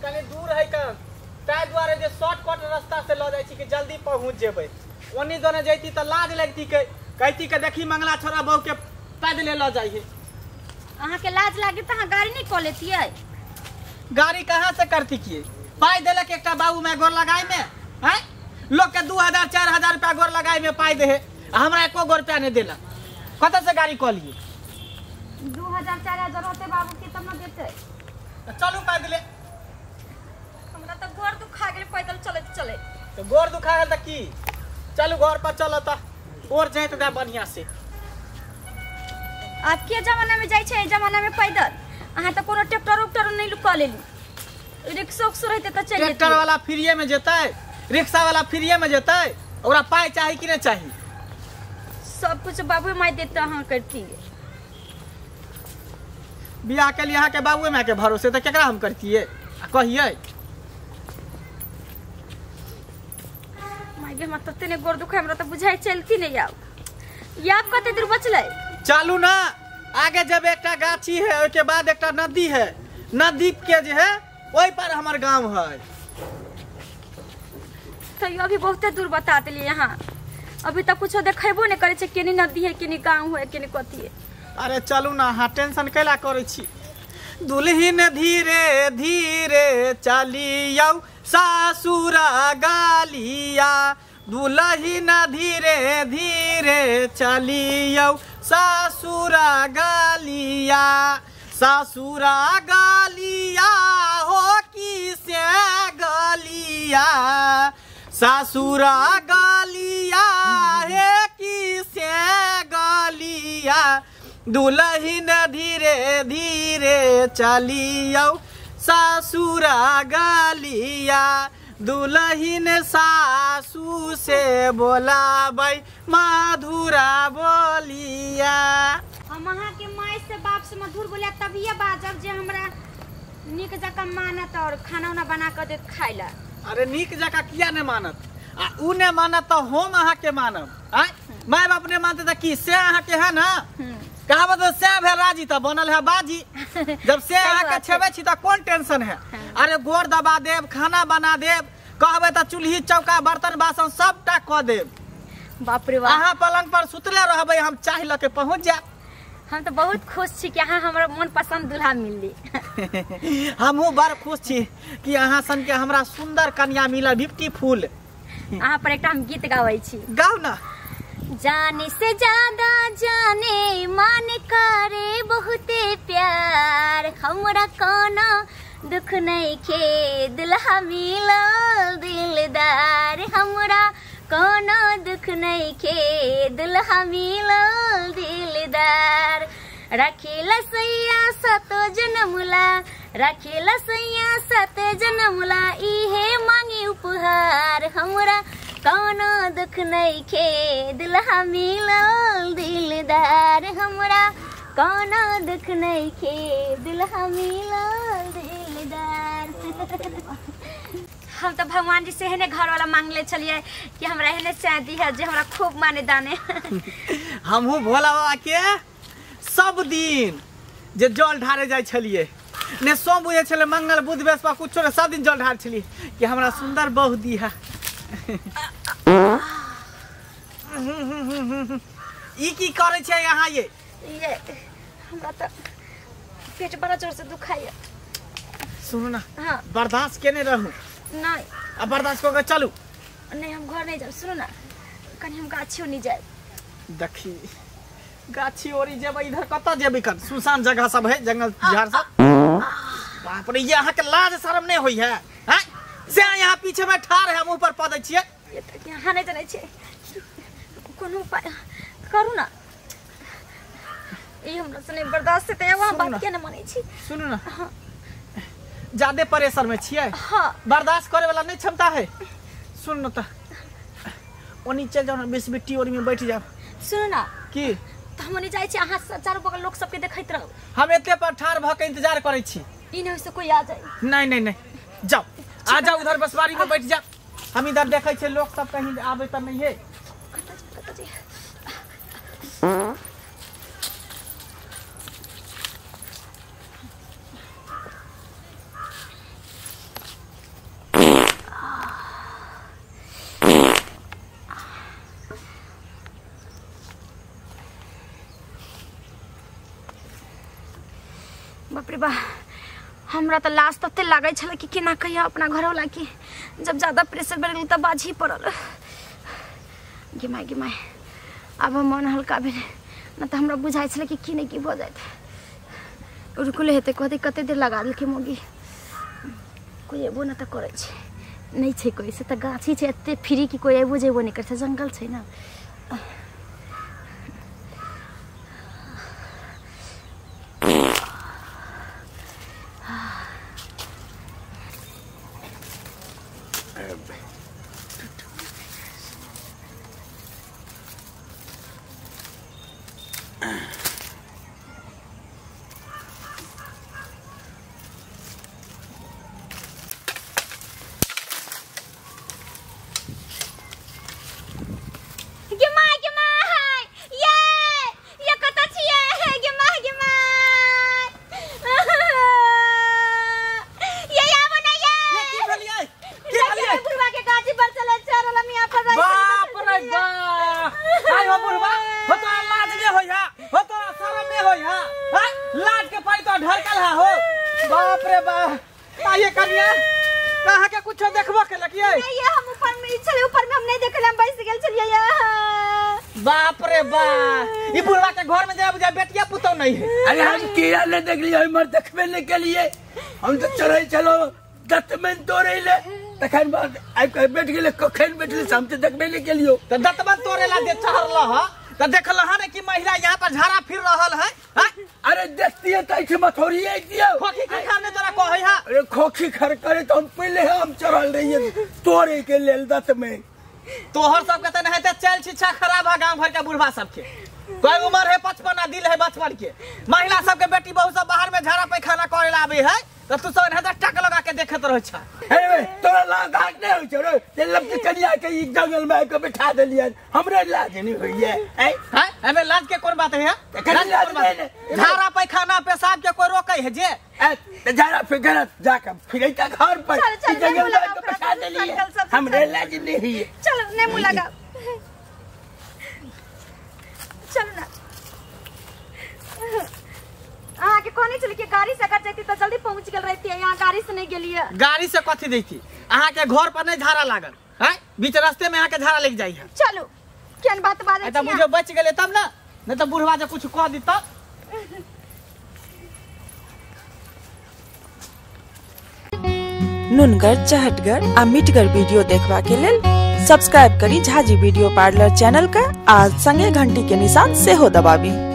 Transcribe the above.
कनी दूर है कन, ताहि दुआरे जे शॉर्टकट रास्ता से लऽ जाइ छी कि जल्दी पहुँच जेबै। ओनी दोने जैती तऽ लाज लगती के कहती के देखी मंगला छोरा बहू के पैदले लऽ जाइ है। अहाँके लाज लागे तऽ अहाँ गाड़ी नहीं कऽ लेतियै? गाड़ी कहाँ से करती किए? पाई देलक एकटा बाबू माय गोर लगाई में, हैं? लोग के 2000 4000 रुपया गोर लगाई में पाई दे, हमरा एको गो रुपया नहीं देलक। कतऽ से गाड़ी कऽ लिए? 2000 4000 होते बाबू के तब न देते। तऽ चलू पैदले। हमरा तऽ गोर दुखा गेल पैदल चलैत चलैत। तऽ गोर दुखा गेल तऽ की, चलू घर पर चल तऽ गोर जाइत दे बढ़िया से। आब के जमाना में जाइ छै, एहि जमाना में पैदल? अहाँ तऽ कोनो ट्रैक्टर उक्टर नहीं कऽ लेली, रिक्शो उक्सो रहते तऽ चलि ट्रैक्टर जैतियै। वाला फ्रीए में जेतै, रिक्शा वाला फ्रीए में जेतै, ओकरा पाई चाही कि नहीं चाही? सब कुछ बाबू माय देते अहाँ करतियै। बियाह के लिए अहाँ के बाबू माय के भरोसे तऽ केकरा हम करतियै आ कहियै? माय गे, हमरा तते ने गोर दुखाय, हमरा तऽ बुझाइ चलती नहीं आब। आब कते दूर बचलै? चलू ना आगे जब एकटा गाछी है, ओहिके बाद एकटा नदी है, नदी के जे है ओहि पर हमर गांव है। तैयो अभी बहुते दूर बता देलियै यहाँ, अभी तक कुछो देखेबो नहीं करै छै, केनी नदी है केनी गांव है केनी कथी है। अरे चलू ना, अहाँ टेंशन कैला करै छी? दुल्हिन धीरे धीरे चलियौ सासुरा गालिया, दुल्हिन धीरे धीरे चलियौ सासुरा गालिया, सासुरा गालिया हो कि से गलिया, सासुरा गालिया हे कि से गलिया, दुल्हिन धीरे धीरे चलियौ सासुरा गालिया, दुल्हिन सासू से बोलाबै मधुरा बोलिया। हम अहाँ के माय से बाप से मधुर बोलिया तभिए बाजब जे हमरा नीक जकाँ मानत और खाना उना बना कऽ देत खाइ ला। अरे नीक जकाँ किया नहीं मानत? आ उ नहीं मानत तऽ हम अहाँ के मानब। आँय माय बाप नहीं मानते तऽ की से अहाँ के है ना? कहावत से भेल राजी तऽ बनल है बाजी। जब से अहाँ के छेबै छी तऽ कोन टेंशन है? अरे गोर दबा देब, खाना बना देब, कहबै तऽ चूल्ही चौका बर्तन बासन सबटा कऽ देब। बाप रे बाप, अहाँ पलंग पर सुतले रहबै, हम चाय लऽ के पहुँच जायब। हम तऽ बहुत खुश छी कि अहाँ हमरा मन पसंद दूल्हा मिलली। हमहूँ बड़ खुश छी कि अहाँ सन के हमरा सुंदर कन्या मिलल, ब्यूटीफुल। अहाँ पर एकटा हम गीत गाबै छी। गाउ ना। जाने से ज्यादा जाने मान करे बहुते प्यार, हमरा कोनो दुख नहीं खे दुल्हा मिलल दिलदार, हमरा कोनो दुख नहीं खे दुल्हा मिलल दिलदार, रखेला सैया सत जनमुला, रखेला सैया सत जनमुला, इहे मांगे उपहार, हमरा कोनो दुख नहीं खे दुल्हा मिलल दिलदार, हमरा कोनो दुख नहीं खे दुल्हा मिलल दिलदार। हम तो भगवान जी से एहने घर वाला मांगले छलियै कि हमरा एहने चाहती है जे हमरा खूब माने दाने। हमहूँ भोला बाबा के सब दिन जे जल ढारे जाइ छलियै, ने सोम बुझै छलै मंगल बुध बृहस्पति कुछो ने, सब दिन जल ढार छलियै कि हमरा सुंदर बहू दिहा। ई की करै छै अहाँ? ये हमरा तऽ पेट बड़ा जोर से दुखाइया। सुनू ना, हाँ। बर्दाश्त केने रहू? नहीं। अब बर्दाश्त कऽ के चलू। नहीं, हम घर नहीं जाब। सुनू ना, कनी हम गाछियो नहीं जाए। देखी गाछी ओरी जेबै, इधर कतऽ जेबै? कन सुनसान जगह सब है, जंगल झाड़ सब। बाप रे, ये अहाँ के लाज शरम नहीं होई है? हैं से यहाँ पीछे में ठार है, मुँह पर पदै छियै। ये तऽ यहाँ नहीं जानै छियै, कोनो उपाय करू ना। ई हमरा से नहीं बर्दाश्त हेतै, आब अहाँ बात किया नहीं मानै छी? सुनू ना, हाँ। ज्यादा प्रेशर में छियै। हाँ। बर्दाश्त करे वाला नहीं क्षमता है। सुन न त ओनी चल जाओ ना, बीस बिट्टी ओरी में बैठ जाओ। सुनू ना की तऽ हम ओनी जाइ छी, अहाँ चारू बगल लोक सबके देखैत रहू। हम एते पर ठार भ के इंतजार करै छी, ई नहीं से कोई आ जाए। नहीं नहीं नहीं, जाओ आ जाओ उधर बसवारी में बैठ जाओ। हम इधर देखै छियै लोक सब कहीं आबै त नहीं है। कतऽ जाइ? बाप रे बा, हमरा तऽ लाज तते लागै छलै कि केना कहिया अपना घरवला के। जब ज्यादा प्रेशर बढ़ गेल तऽ बाजी पड़ल। गे माय गे माय, आब मन हल्का भेलै, न तऽ हमरा बुझाइ छलै कि की नहि की भऽ जायत। रुकले हेतै, कहतै कते देर लगा देलकै मौगी, कोइ अयबो नहि तऽ करै छै, नहि छै कोइ, से तऽ गाछी छै एते फ्री कि कोइ अयबो जेबो नहि करै छै, जंगल छै ने। बाप रे बाप, आइए कन्या, कहाँ के कुछ देखबो के लगिए? नहीं ये हम ऊपर में छले, ऊपर में हम नहीं देखले, हम बैस गेल छलिए। बाप रे बाप, ई बुढ़वा के घर में जाय बुझा बेटिया पुतौ नहीं है। अरे हम कीड़ा नहीं देखलिए, हमर देखबे नहीं के लिए, हम तो चढ़ै चलो दतमन तोड़ै ले, तखन बाद आबि के बैठ गेले, कखन बैठले हम तो देखबे नहीं के लियो। त दतमन तोड़े ला दे चढ़ल ह त देखल ह ने कि महिला यहाँ पर झाड़ा फिर रहल है। अरे देखती है तो ऐसे मथोरी है दियो, खोखी खर ने तोरा कहै है। अरे खोखी खर करे तो हम पहले हम चढ़ल रहिए तोड़े के लेल दत में। तोहर सबके त नहीं त चल शिक्षा खराब है गांव भर के बुढ़वा सबके, कोई उम्र है 55 आ दिल है बचपन के। महिला सबके बेटी बहू सब बाहर में झाड़ा पैखाना करे ला आबे है त तू सब एना टक लगा के देखत रहै छ। अरे तोरा लाज धाक नहीं होइ छ रे, ते लबकी कनिया के ई जंगल में आबि के बैठा देलियन, हमरे लाज नहीं होइए। हैं एमे लाज के कोन बात है? लाज झाड़ा पैखाना पेशाब के कोई रोकै है जे? ए झाड़ा फिर जाके फिर घर पर ई जंगल में आबि के बैठा देलिए, हमरे लाज नहीं होइए। चलो नहीं मुंह लगा, चलो ना। अहाँ के कहने छली कि गाड़ी से अगर जैती तो जल्दी पहुंच गेल रहती, यहाँ गाड़ी से नहीं गेलिए। गाड़ी से कथी देती? अहाँ के घर पर नहीं झाड़ा लागल है, बीच रास्ते में अहाँ के झाड़ा लग जाई है। चलो केहन बात बाजै छी, त बुझो बच गेले तब ना, नहीं त बुढ़वा जे कुछ कह दी तब। नुनगर चहटगर आ मिठगर वीडियो देखबा के लेल सब्सक्राइब करी झाजी वीडियो पार्लर चैनल का आ संगे घंटी के निशान सेहो दबाबी।